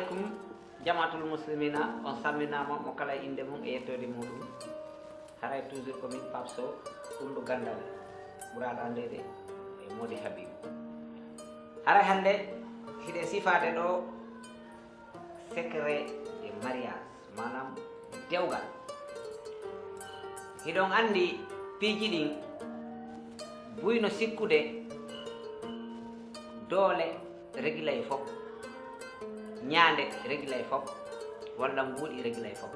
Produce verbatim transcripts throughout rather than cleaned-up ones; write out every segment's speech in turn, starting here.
Aleykum, jamaatul muslimina, on salminaama, mo kala e innde mum e yettoode muɗum. Haray toujours ko min Pape Sow, ɓurɗo ganndal, ɓuraaɗo anndeede e Moodi Habib. Haray hannde hiɗen sifaade ɗo secret de mariage, maanaam dewgal. Hiɗon anndi piiji ɗin buy no sikkude doole regilay fof, ñaande regilay fof, walla mbuuɗi regilay fof.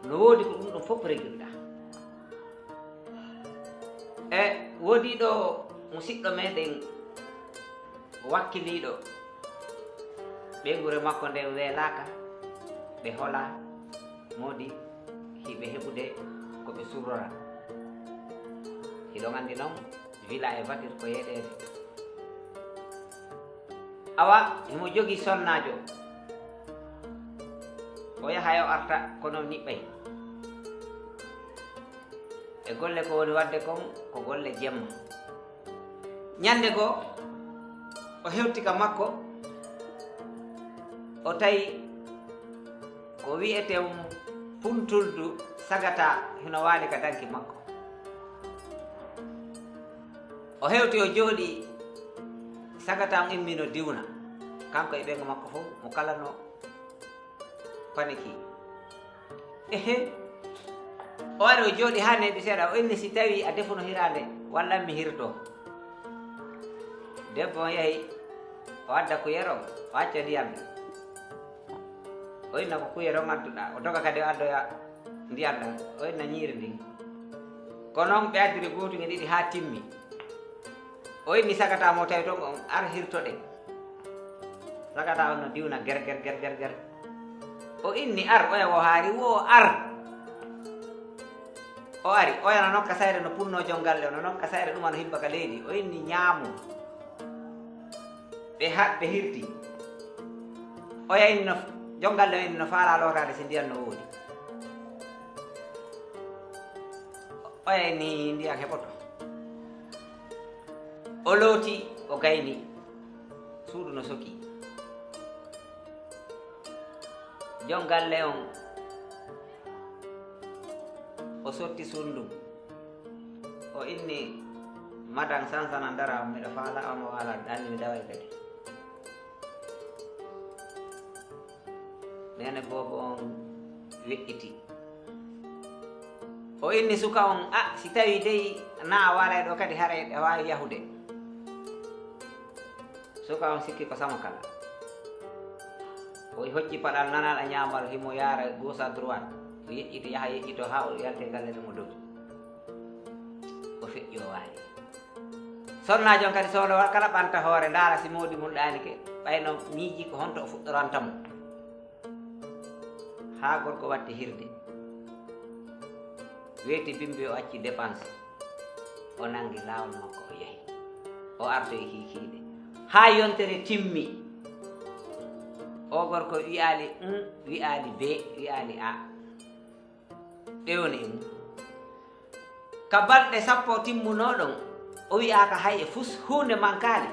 No woodi ko ɗum ɗon fof regilɗa. E woodi ɗo musiɗɗo meɗen wakkiliiɗo, ɓeynguure makko nden weelaaka, ɓe hola moodi hiɓe heɓude ko ɓe surrora. Hiɗon anndi noon, villa e voiture ko yeɗeede. Awa, himo jogii sonnaajo. O yaha o arta, kono niɓɓay. E golle ko woni waɗde kon, ko golle jemma. Ñannde goo, o hewti ka makko, o tawi ko wi'etee puntuldu sagata hino waali ka danki makko. O hewti, o jooɗii, sagata on immino diwna. Kanko e ɓeyngu makko fof, mo kala no paniki. Ehe. O ari, o jooɗii haa neeɓi seeɗa, o inni, "Si tawii a defuno hiraande, wallan mi hirtoo." Debbo on yahi, o adda kuyere on, o acca ndiyam ɗam. O inna, "Ko kuyere on adduɗaa." O doga kadi, o addoya ndiyam ɗam, o inna ñiiri ndin. Ko non ɓe addiri gootuŋi ɗiɗi haa timmi. O inni sagata mo tawi ton on, "Ar hirtoɗen." Sagata on no diwna ger, ger, ger, ger, ger. O inni, "Ar, oya wo haari, wo ar." O ari, oya no nokka sayre no punno jom galle, o no nokka sayre ɗum no hibba ka leydi. O inni, "Ñaamu." Ɓe ha-, ɓe hirti. Oya inni no, jom galle o inni no faala lootaade si ndiyan no woodi. Oya inni ndiyan heɓoto. O looti, o gayni. Suudu no soki. Jom galle on, o sotti suudu ndun. O inni, "Madan, sansana ndara, miɗo faala on waala, ɗanni mi daway kadi." Neene boobo on weƴƴiti. O inni suka on, "A, si tawii dey na a waalay ɗo kadi, haray a waawi yahude." Suka on sikki ko sama kala. O hocci paɗal nanal e ñaamal, himo yaara gauche à droite. O yeƴƴiti, yaha yeƴƴito haa o yalti e galle ɗum, o dogi. O feƴƴi, o waali. Sonnaajo on kadi soolowal kala ɓanta hoore, ndaara si moodi mum ɗaanike, ɓay no miiji ko honto o fuɗɗoranta mo. Haa gorko watti hirde. Weeti bimbi, o acci dépense. O nangi laawol makko, o yahi. O artoyi kiikiiɗe. Haa yontere timmi. O gorko wi'aali un, wi'aali bee, wi'aali a. Ɓe woni e mum. Ka balɗe sappo timmunoo ɗon, o wi'aaka hay e fus, huunde mankaali.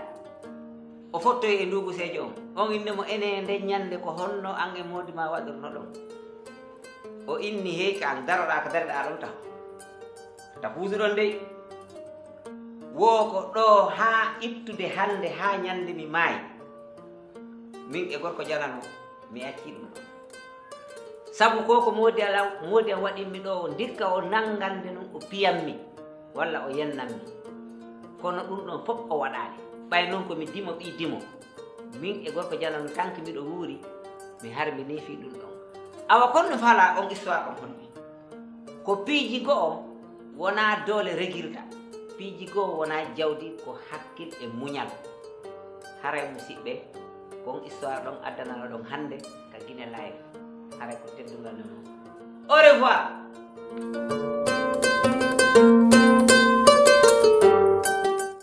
O fottoyi e nduuguseejo on. On inni mo, "Enee, nden ñannde ko honno an e moodi maa waɗirno ɗon?" O inni, "Hey, ka an daroɗaa ka dariɗaa ɗon taho. Ta puusuɗon dey. Woo ko ɗoo haa ittude hannde haa ñannde mi maayi. Min e gorko janano, mi accii ɗum ɗon. Sabu ko ko moodi ala, moodi am waɗimmi ɗo, ndikka o nanngande nun o piyammi, walla o yennammi. Kono ɗum ɗon fof o waɗaali. Ɓay non ko mi dimo ɓii dimo. Min e gorko janano tanki miɗo wuuri, mi harminii fii ɗum ɗon." Awa kon no faalaa on histoire on honɗi? Ko piiji go'o wonaa doole regirta. Piiji go'o wonaa jawdi, ko hakkil e muñal. Haray musiɓɓe, kon histoire ɗon addanano ɗon hannde ka Guinée Live. Haray ko teddungal non. Au revoir.